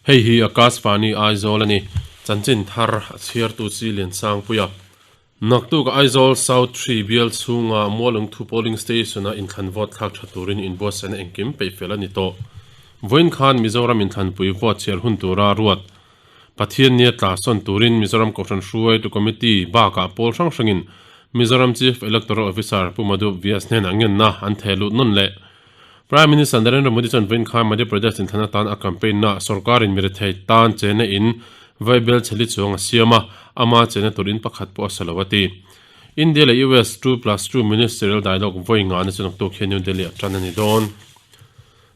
Hei hi Akashvani Aizawl a ni. Chanchin thar a chhiartu chi Liansangpuia. Naktuk Aizawl South Tree bial chhunga Mualungthu Polling Station-a inthlan vote thlak tha turin inbuatsaihna engkim peih fel a ni tawh. Vawiin khan Mizoram inthlanpui vote chhiar hun tura ruat Pathian nia tla sawn turin Mizoram Kohhran Hruaitu Committee bakah pawl hrang hrangin Mizoram Chief Electoral Officer Pu Madhu Vyas hnenah ngenna an theh lut nawn leh. Prime Minister Narendra Modi chuan vawiin khan Madhya Pradesh inthlan atan a campaign na sorkarin mirethei tan chena in vaibel chheli chuang a siam a, ama chena tur in pakhat pawh a sa lo a ti. India leh US 2+2 Ministerial Dialogue vawi ngahna chu naktuk hian New Delhi ah tan a ni dawn.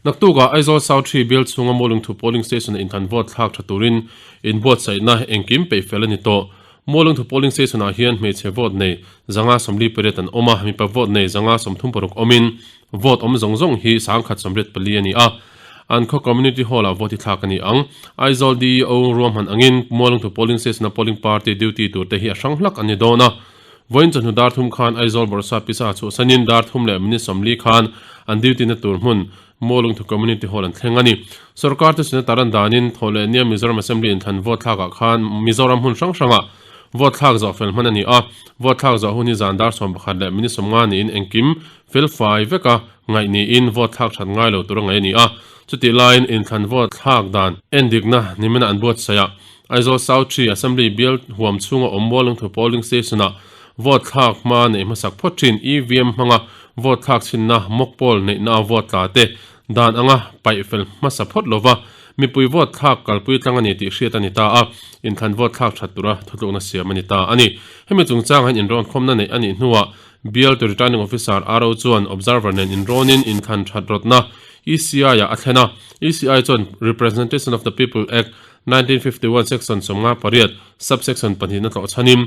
Naktukah Aizawl South Tree bial chhunga Mualungthu Polling Station-a inthlan vote thlak tha turin inbuatsaihna engkim peih fel a ni tawh. Mualungthu Polling Station-ah hian hmeichhe vote nei 148 an awm a, mipa vote nei 136 awmin vote awm zawng zawng hi 184 a ni a. An khaw Community Hall-ah vote hi thlak a ni ang. Aizawl DEO ruahman angin Mualungthu Polling Station-a Polling Party duty turte hi a hrang hlak an ni dawn a. Vawiin chawhnu dar thum khan Aizawl Bawrhsa pisa chhuahsanin dar thum leh minute 40 khan an duty na tur hmun Mualungthu Community Hall an thleng a ni. Sorkar te suna taran danin thaw leh nia Mizoram Assembly inthlan vote thlakah khan Mizoram hmun hrang hrangah vote thlak zawh fel hman a ni a. Vote thlak zawh hun hi zan dar 11 leh minute 50 niin engkim fel fai veka ngaih niin vote thlak that ngai lo tura ngaih a ni a. Chutih laiin inthlan vote thlak dan endikna nimina an buatsaih a. Aizawl South Tree Assembly bial huam chhunga awm Mualungthu Polling Station-ah vote thlak hma neih hmasak phawt thin EVM hmanga vote thlak chhinna mock poll neihna a vote tla te dan anga paih fel hmasa phawt lova mipui vote thlak kalpui tlang a ni tih hriat a ni ta a, inthlan vote thlak that tura thutlukna siam a ni ta a ni. Hemi chungchang hian inrawnkhawmna neih a nih hnuah bial to Returning Officer RO chuan Observer nen inrawnin inthlan that rawtna ECI-ah a thlen a, ECI chuan Representation of the People Act 1951 Section 58 Sub-section pahnihna tlawh chhanin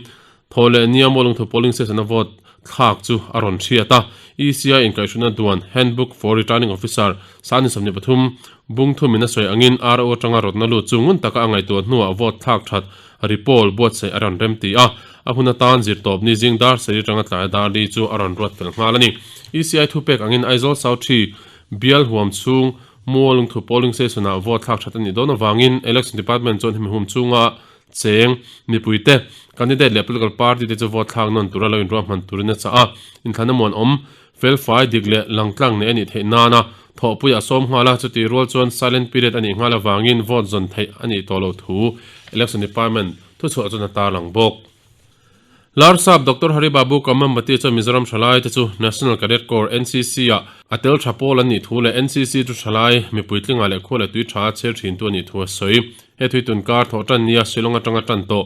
thaw leh nia Mualungthu Polling Station-a vote thlak chu a rawn hriat a. ECI inkaihhruina duan Handbook for Returning Officer 23 bung thumin a sawi angin RO atanga rawtna lut chu ngun taka a ngaihtuah hnuah vote thlak that Ripoll buatsaih a rawn rem ti a. A hun atan zirtawp ni zing dar sarih atanga tlai dar li chu a rawn ruat fel nghal a ni. ECI thupek angin Aizawl South Tree bial huam chhung Mualungthu Polling Station-ah vote thlak that a nih dawn avangin Election Department chuan hemi hum chhunga cheng mipuite, candidate leh political party te chu vote thlak nawn tura lo inruahman turin a chah a. Inthlanna muanawm, felfai, dik leh langtlang nei a nih theih nana thawhpui a sawm nghal a, chutih rual chuan silent period a nih nghal avangin vote zawn theih a nih tawh loh thu Election Department thuchhuah chuan a tarlang bawk. Larsap Doctor Hari Babu Kamambati chuan Mizoram Thalai te chu National Cadet Corps, NCC, ah a tel tha pawl an nih thu leh NCC chu thalai mipui tlinga leh khua leh tui tha a chher thin tu a nih thu a sawi. He thui tunkar thawh tan nia Shillong atanga tan tawh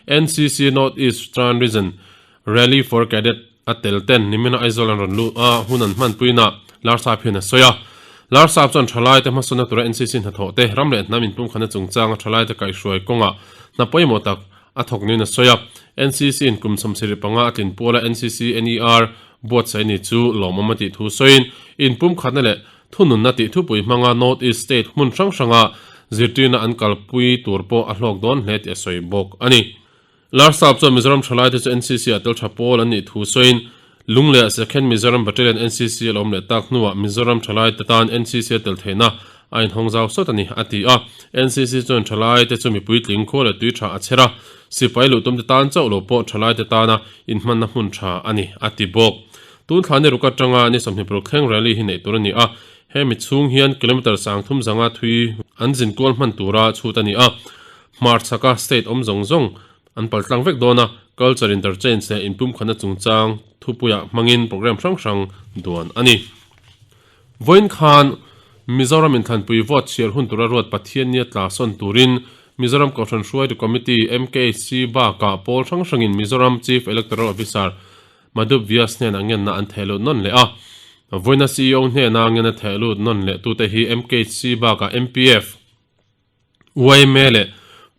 NCC North East Tran Region Rally for Cadet a tel ten nimina Aizawl an rawn luh a hun an hmanpuina Larsap hian a sawi a. Larsap chuan thalai te hmasawnna tura NCC hnathawh te ram leh hnam inpumkhatna chungchanga thalai te kaihhruai kawngah hna pawimawh tak A thawk niin a sawi a, NCC in kum 75 a tlin puala NCC NER buatsaih ni chu lawmawm a tih thu sawiin, inpumkhatna leh thununna tih thupui hmanga North East State hmun hrang hranga zirtirna an kalpui tur pawh a hlawk dawn hle tih a sawi bawk a ni. Larsap chuan Mizoram thalaite chu NCC ah tel tha pawl an nih thu sawiin, Lungleh Second Mizoram Battalion NCC a lo awm leh tak hnuah Mizoram thalaite tan NCC a tel theihna a inhawng zau sawt a ni, a ti a. NCC chuan thalaite chu mipui tling khaw leh tui tha a chher a, sipai luh tumte tan chauh lo pawh thalaite tana inhmanna hmun tha a ni, a ti bawk. Tun thla ni ruk atanga ni 26 thleng rally hi neih tur a ni a, hemi chhung hian kilometre 30 zanga thui an zin kual hman tura chhut a ni a, hmarchhaka state awm zawng zawng An pal tlang vek dawn a, Culture Interchange leh inpumkhatna chungchang thupuiah hmangin programme hrang hrang duan a ni. Vawiin khan Mizoram inthlanpui vote chhiar hun tura ruat Pathiannia tla sawn turin Mizoram Kohhran Hruaitu Committee, MKHC, bakah pawl hrang hrangin Mizoram Chief Electoral Officer Madhup Vyas hnenah ngenna an theh lut nawn leh a. Vawiina CEO hnena ngenna theh lut nawn leh tute hi MKHC bakah MPF, Yma leh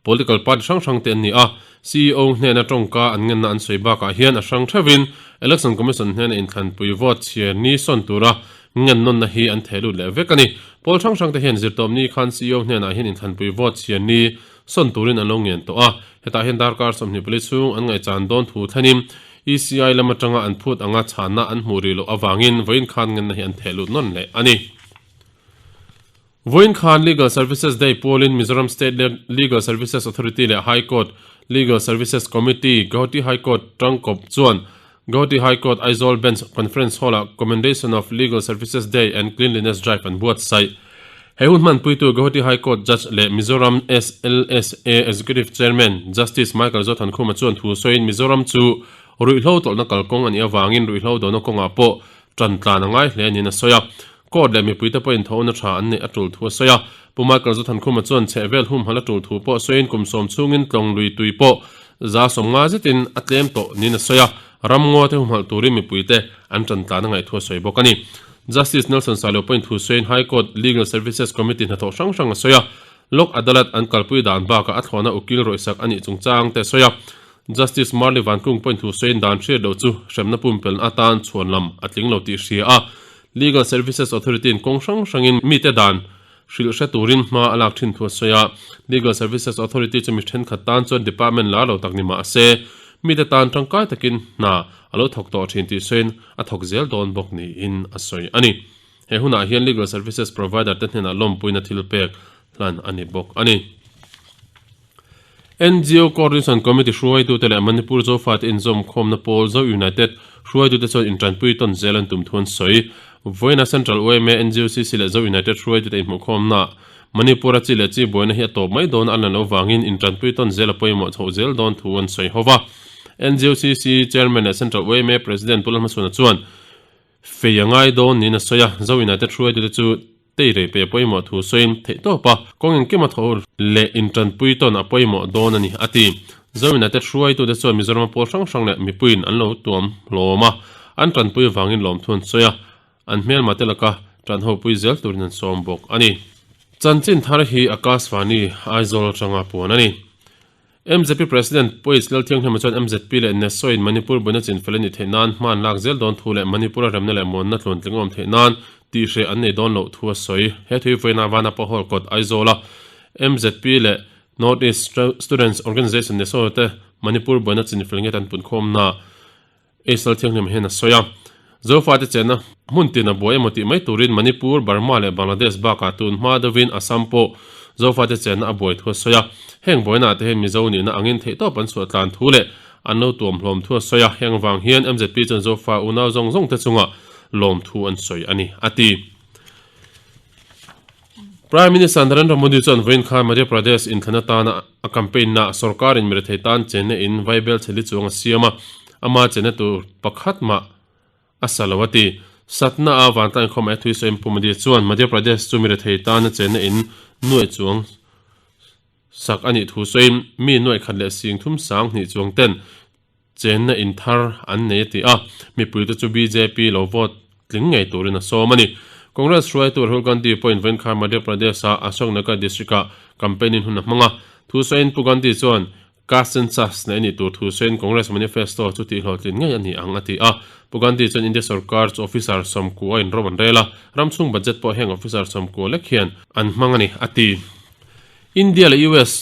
political party hrang hrang te an ni a, CEO hnena tawngka an ngenna an sawi bakah hian a hrang theuhin Election Commission hnena inthlanpui vote chhiar ni sawn tura ngen nawnna hi an theh lut leh vek a ni. Pawl hrang hrang te hian zirtawpni khan CEO hnenah hian inthlanpui vote chhiar ni sawn turin an lo ngen tawh a, hetah hian darkar 24 chhung an ngaihchan dawn thu thlenin ECI lam atanga an phut anga chhanna an hmuh rih loh avangin vawiin khan ngenna hi an theh lut nawn leh a ni. Vawiin khan Legal Services Day pawlin Mizoram State Legal Services Authority leh High Court Legal Services Committee, Guwahati High Court tangkawp chuan Guwahati High Court Aizawl Bench Conference Hall-ah Commendation of Legal Services Day and Cleanliness Drive an buatsaih. He hun hmanpuitu Guwahati High Court Judge leh Mizoram SLSA Executive Chairman Justice Michael Zothankhuma chuan thu sawiin Mizoram chu ruihhlo tawlhna kalkawng a nih avangin ruihhlo dona kawngah pawh ṭan tlan a ngai hle niin a sawi a. Court leh mipuite pawhin thawhna ṭha an neih a ṭul thu a sawi a. Pu Michael Zothankhuma chuan chhehvel humhalh a ṭul thu pawh sawiin kum sawm chhungin tlawng lui tui pawh 150 zetin a tlem tawh niin a sawi a. Ramngaw te humhalh turin mipuite an ṭan tlan a ngaih thu a sawi bawk a ni. Justice Nelson Sailo pawhin thu sawiin High Court Legal Services Committee hnathawh hrang hrang a sawi a. Lok Adalat an kalpui dan bakah a thlawhna ukil rawihsak a nih chungchang te a sawi a. Justice Marley Van Kung pawhin thu sawiin dan hriat loh chu hremna pumpelna atan chhuan lam a tling lo tih hria a. Legal Services Authority in kawng hrang hrangin mite dan hrilh hre turin hma a lak thin thu a sawi a. Legal Services Authority chu mi thenkhat tan chuan department lar lo tak ni mah se, mite tan tangkai takin hna a lo thawk tawh thin tih sawiin a thawk zel dawn bawk niin a sawi a ni. He hunah hian Legal Services Provider te hnenah lawmpuina thil pek hlan a ni bawk a ni. NGO Coordination Committee hruaitute leh Manipur Zofate inzawmkhawmna pawl Zo United hruaitute chuan intanpui tawn zel an tum thu an sawi. Vawiina Central yma, NGOCC leh Zo United hruaitute inhmuhkhawmnaah Manipur-a chi leh chi buaina hi a tawp mai dawn a lan loh vangin intanpui tawn zel a pawimawh chhoh zel dawn thu an sawi ho va. NGOCC Chairman leh Central yma President Pu Lalhmasuna chuan Fei a ngai dawn niin a sawi a, Zo United hruaitute chu tei rei pe a pawimawh thu sawiin theihtawp a, kawng engkim a thaw leh intanpui tawn a pawimawh dawn a ni, a ti. Zo United hruaitute chuan Mizoram a pawl hrang hrang leh mipuiin an lo tuam hlawm a, an tanpui avangin lawmthu an sawi a, an hmelma te laka tan hopui zel turin an sawm bawk a ni. Chanchin thar hi Akashvani Aizawl atanga puan a ni. Mzp President Poise Lalthianghlima chuan mzp leh NESO in Manipur buaina chinfel a nih theih nan hma an lak zel dawn thu leh Manipur-a remna leh muanna tluantling a awm theih nan tihhreh an nei dawn loh thu a sawi. He thui vawiina Vanapa Hall kawt Aizawla mzp leh North East Students Organisation NESO te Manipur buaina chinfel nge tan punkhawmna Ace Lalthianghlima hian a sawi a. Zofate chenna hmun tin a buai emaw tih mai turin Manipur, Burma leh Bangladesh bakah tun hma deuhin Assam pawh Zofate chenna a buai thu a sawi a. Heng buainaah te hian Mizo nihna angin theihtawp an chhuah tlan thu leh an lo tuam hlawm thu a sawi a. Heng vang hian mzp chuan Zofa unau zawng zawng te chungah lawm thu an sawi a ni, a ti. Prime Minister Narendra Modi chuan vawiin khan Madhya Pradesh inthlan atana a campaign naah sorkarin mirethei tan chenna in vaibel chheli chuang a siam a, ama chenna tur pakhat mah a sa lo a ti. Satna a vantlang inkhawm aia thuisawiin Pu Modi chuan Madhya Pradesh chu mirethei tana chenna in nuaih chuang sak a nih thu sawiin mi nuaih khat leh sing thum sang hnih chuang ten Chenna in thar an nei a ti a, mipuite chu bjp lo vote tling ngei turin a sawm a ni. Congress hruaitu Rahul Gandhi pawhin vawiin Madhya Pradesh-a Ashok Nagar district-ah campaign-in hun a hmang a. Thu sawiin Pu Gandhi chuan caste census neih a nih tur thu sawiin Congress manifesto chu tihhlawhtlin ngei a ni ang a ti a. Pu Gandhi chuan India sorkar chu officer sawmkua in ro an rel a, ram chhung budget pawh heng officer sawmkua lek hian an hmang a ni a ti. India leh US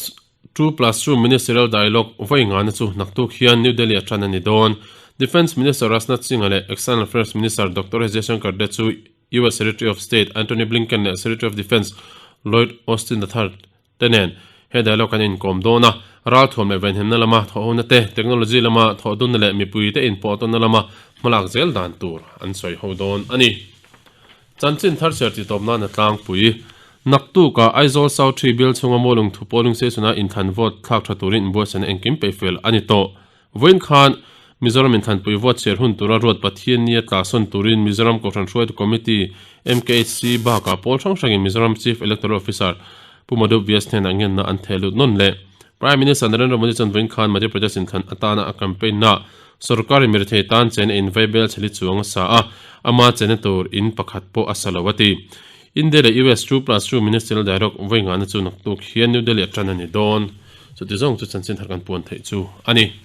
Two plus two Ministerial Dialogue vawi ngana chu naktuk hian New Delhi a tan a ni dawn. Defence Minister Rajnath Singh-a leh External Affairs Minister Doctor S Jaishankar te chu US Secretary of State Antony Blinken leh Secretary of Defence Lloyd Austin the Third te nen he dialogue an inkawm dawn a. Ralthuam leh venhimna lama thawhhona te, technology lama thawhdunna leh mipuite inpawhtawnna lama hmalak zel dan tur an sawi ho dawn a ni. Chanchin thar chhiar tih tawp nan a tlangpui. Naktukah Aizawl South Tree bial chhunga Mualung thu polling station-a inthlan vote thlak tha turin inbuatsaihna engkim peih fel a ni tawh. Vawiin khan Mizoram inthlanpui vote chhiar hun tura ruat Pathian nia tla sawn turin Mizoram Kohhran Hruaitu Committee, MKHC, bakah pawl hrang hrangin Mizoram Chief Electoral Officer Pu Madhu Vyas hnenah ngenna an theh lut nawn leh. Prime Minister Narendra Modi chuan vawiin khan Madhya Pradesh inthlan atana a campaign-na Sorkarin mirethei tan chena in vaibel chheli chuang a sa a, ama chena tur in pakhat pawh a sa lo a ti. India leh US 2+2 Ministerial Dialogue vawi ngahna chu naktuk hian New Delhi a tan a ni dawn. Chuti zawng chu chanchin thar kan puan theih chu a ni.